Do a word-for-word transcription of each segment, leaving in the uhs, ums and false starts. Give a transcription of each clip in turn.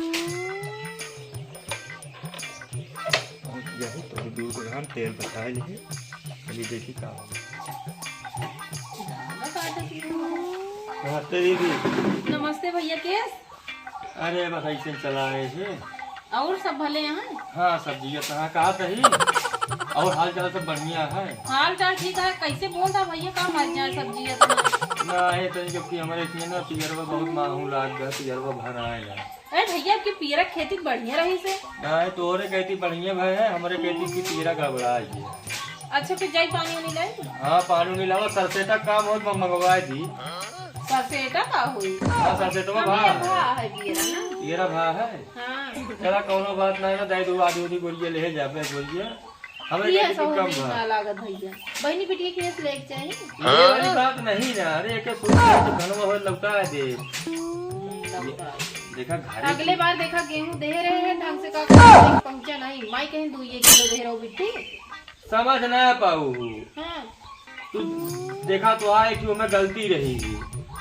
यही तो दूध ग्राम तेल बचाए लिए। चलिए देखी का होगा। नमस्ते दीदी। नमस्ते भैया, केस? अरे बस ऐसे ही चला रहे थे। और सब भले हैं? हाँ, सब जियत हैं। कहा तही? और हाल चाल सब बढ़िया है? हाल चाल ठीक है। कैसे बोलता भैया, का मर जाए सब जियत हैं? ना, ये तो क्योंकि हमारे इसमें ना पियरवा बहुत माहू लाग गया, पियरवा भर आए ना। अरे भैया, आपकी पियरा खेती बढ़िया रही से। ना, तोहरे खेती बढ़िया भय है, हमारे खेती की पियरा गड़बड़ा है। अच्छा, फिर जाई पानी उनी लाई? हाँ, पानी उनी लावा, सरसेटा काम होत, मैं मंगवाए दी। सरसेटा का होई? हाँ, सरसेटवा हमें भा। भा है पियरा ना। पियरा भा है? हाँ। चला, कौनो बात ना है ना, दाई दो आधी उधी बोरिया ले जाबे बोरिया। हमें ये कहे कि सब कम भी भा। ना लागत भैया। बहिनी बिटिया के केस लेके चाही? ये वाली बात नहीं ना, अरे, एके सूट तो धनवा हो लौटा दे। हम्म, लौटा दे। देखा, घर अगले बार देखा, गेहूं दे रहे हैं, ढंग से का पहुंचा नहीं। माई कहीं दुइये किलो दे रहो बिट्टी। समझ ना पाऊ। हाँ। तू देखा तो आए कि ओमे गलती रही।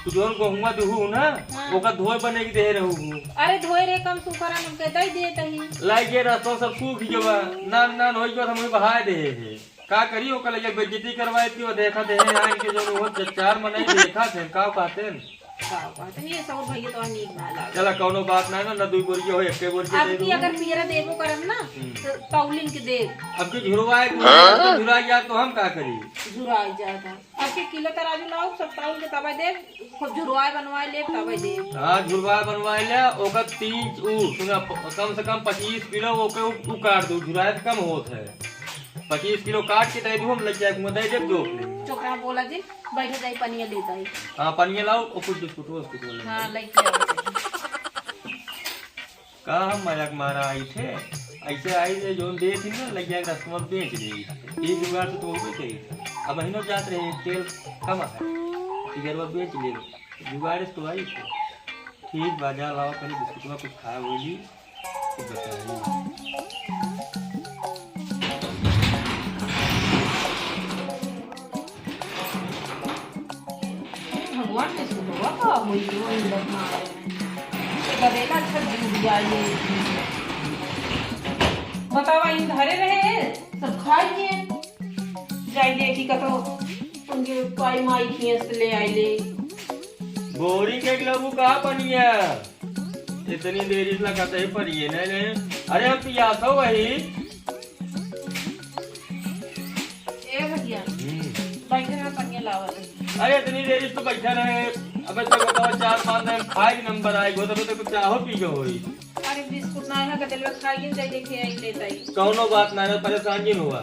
तू जौन गेहुआ दुहू ना, हाँ। ओका धोए बने की दे रहू हूँ। अरे धोए रे, कम सूखा रहा, हमके दे दे तही। लाई के रस्तों सब सूख गवा, नान नान होई गवा, हम बहाए दे है। का करी, ओका लगे बेइज्जती करवाए थी, वो देखा दे है, यहाँ इनके जौन वो च-, चार मनाई देखा थे, का कहते हैं? का कहते हैं, ये सब भैया तो नीक ना लागे। चला, कौनो बात ना है ना, ना दुई बोरिया हो, एक्के बोरिया अब दे की दू। अगर पियरा देबो करब ना, हम्म। तो तौलिन के देब। अब की झुरवाए के, हाँ? झुरा गया तो हम का करी? झुरा जाता। अब के किलो तराजू लाओ, सब तौल के तबे देब, खूब झुरवाए बनवाए लेब, तबे देब। हाँ, झुरवाए बनवाए ले, ओकर तीन, ऊ, सुना, प-, कम से कम पच्चीस किलो ओके उ-, उ काट दू, झुरवाए से कम होत है। पच्चीस किलो काट के दे दू, हम लग जाए, दे देब जोख ले। चोकरा बोला जी, बैठे जाई, पनिया लेता ही। हाँ, पनिया लाओ, और कुछ बिस्कुट, बिस्कुट ले हाँ, लेके आओ। का हम मजाक मारा आई थे? ऐसे आई थे, जौन दे थी ना, लगिया के रस्तवा बेच दे। ई जुगाड़ से तो होबे करी थे। अब अहिनो जात रहे, तेल कम है, सिगरवा बेच ले, जुगाड़ से तो आई थे। ठीक बा, जा लाओ, पहले बिस्कुटवा कुछ खा होली, फिर बताई। भगवान के सुनवा का होई जो मिलत ना आए। ये गदेला अच्छा दूध जाए। बतावा, इन धरे रहे, सब खाई के। जाई देखी कतो उनके पाई माई खियस ले आई ले। बोरी के लगू का पनिया? इतनी देरी से लगाते ही पनिया नहीं ले। अरे हम पियासो वही। ए भैया, हम्म। बैठे ना, पनिया लावत है। अरे, इतनी देर से तो बैठा रहे। अबे तो बताओ, चार पाँच दिन खाए के नंबर आए, वो तो, तो चाहो पी के होई। अरे, बिस्कुट ना है, गदलवा खाए के जाए, देखे आई, लेता ही। कौनो बात ना है, परेशान जिन हुआ।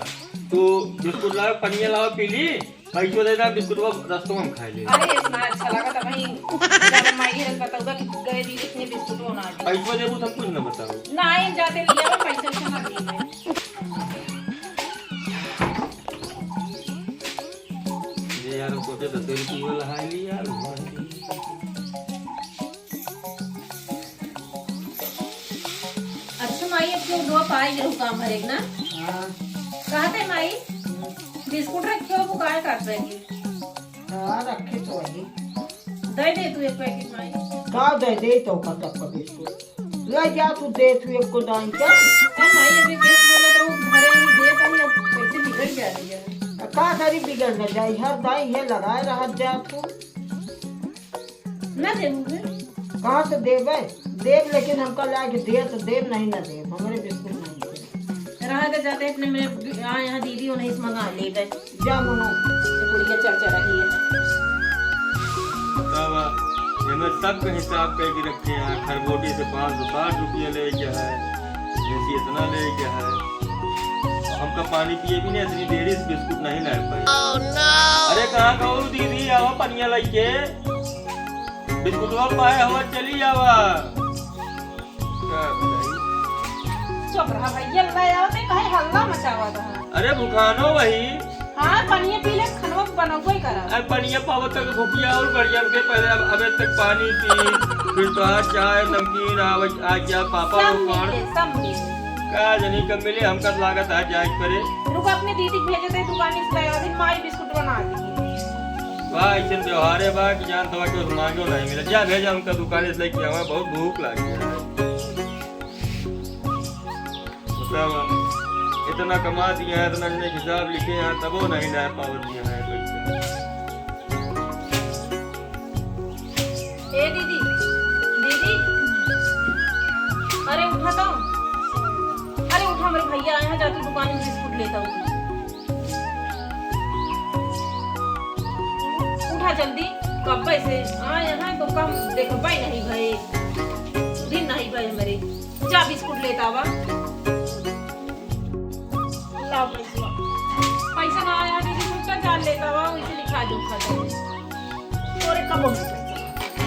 तू बिस्कुट लाओ, पनिया लाओ, पी ली, पैसो दे दे, बिस्कुट वो रस्तों में हम खाए ले। अरे, इतना अच्छा लगा था भाई, जब माई है, बताऊंगा कि गए दिन इतने बिस्कुट होना है। पैसो देबू, तब कुछ ना बताओ। ना, इन जाते लिया, पैसे से ना दिए। ये यार, हम सोचे दस रुपये वाला हाई ली यार। अच्छा माई, अब क्यों दो पाई गिरो काम भरे ना? हाँ। कहा थे माई, बिस्कुट रखे हो, वो काय काट रहे थे? हाँ, रखे तो वही। दे दे तू एक पैकेट माई। का दे दे तो का तक का बिस्कुट? ले जा तू दे तू एक को दाई का। ए माई, अभी केस बोला तो वो घरे ही दे तनी, अब कैसे बिगड़ जा रही है। का करी बिगड़ न जाई, हर दाई ये लगाए रहत जा तू। ना देबू बे। कहाँ से देबे? देब, लेकिन हमका लाके दे तो देब, नहीं ना देब, हमरे बिस्कुट नहीं देब। रहा के जाते अपने में, आ, यहाँ दीदी उन्हीं से मंगा लेबे। जा मनो। ये बुढ़िया चढ़ चढ़ रही है। बाबा, एमे सबके हिसाब करके रखे हैं। खरबोटी से पाँच सौ साठ रुपया ले गया है, भैंसी इतना ले गया है। हमका पानी पिए भी नहीं, इतनी देरी से बिस्कुट नहीं ला पाए। अरे कहाँ गऊ दीदी, आवा पनिया लेके। बिस्कुटवा पाए हवा चली आवा। का बताई? चुप रहा भैया, ले आओ ते काहे हल्ला मचावत है? अरे भुखानो वही। हाँ, पनिया पी ले, खनवा बनौबे करा। अरे पनिया पावत तक भुखिया और बढ़िया के पहले अब, अबे तक पानी पी, फिर तो आज चाय, नमकीन, आ, आ क्या पापा सब लोग मिले, सब मिले। का जनी कब मिले, हमका लागत आज जाए परे। रुक, अपने दीदी के भेजे थे दुकान से ले आओ, माई बिस्कुट बना दी। वाह, ऐसन व्यवहार है बा कि जान तवा के मांगो नहीं मिले। जा भेजा उनका दुकान से लेके आवा, बहुत भूख लागी है। तब इतना कमा दिया है, इतना इन्हें हिसाब लिखे हैं, तबो नहीं ला पावत दिया है पैसा। ए दीदी, दीदी, अरे उठा तो, अरे उठा, हमरे भैया आए हैं, जा तू दुकान में बिस्कुट लेता हूँ। उठा जल्दी, कब्बे से आए हैं तो कम देखबे नहीं भए, दिन नहीं भए हमरे। जा बिस्कुट लेता आवा। ला पैसा। पैसा ना आया दीदी, मुझका जान लेता आवा, वैसे लिखा दो खाता में। तोरे कब होई पैसा?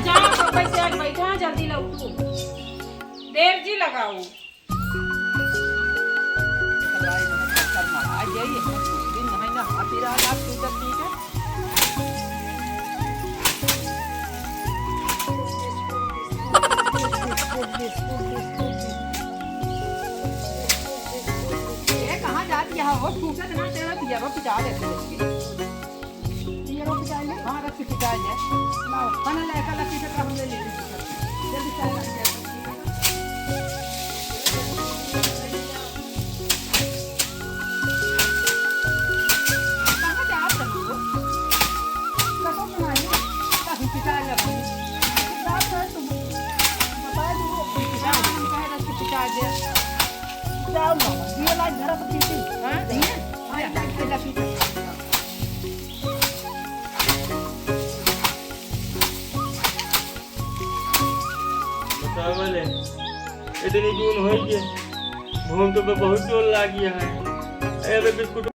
जा कब्बे से आज बैठा, जल्दी लौटू। देर जी लगाऊ। आ जाइए, दिन नहीं ना हाथी रहा, आप तू तक ठीक है। ए, कहाँ जात यहाँ हो? टूटत ना तेरा पियरो पिटा देते बच्चे। पियरो पिटा ले? हाँ, रख के पिटा ले। लाओ, खाना ले, कल की से हम ले लेते हैं। जल्दी चाय बन जाए। कहाँ जात रही हो? कसम सुनाई, कहीं पिटा ले अपनी। बात है तुम, बता दो, पिटा ले, हम कहे रख के पिटा दे। जाओ मामा, ये लाइट धरा तो पीती। हाँ, दिए? हाँ, लाइट धरा पीती। बतावा ले, इतनी जून होई के, भूख तो बहुत जोर लागी है। अरे बिस्कुट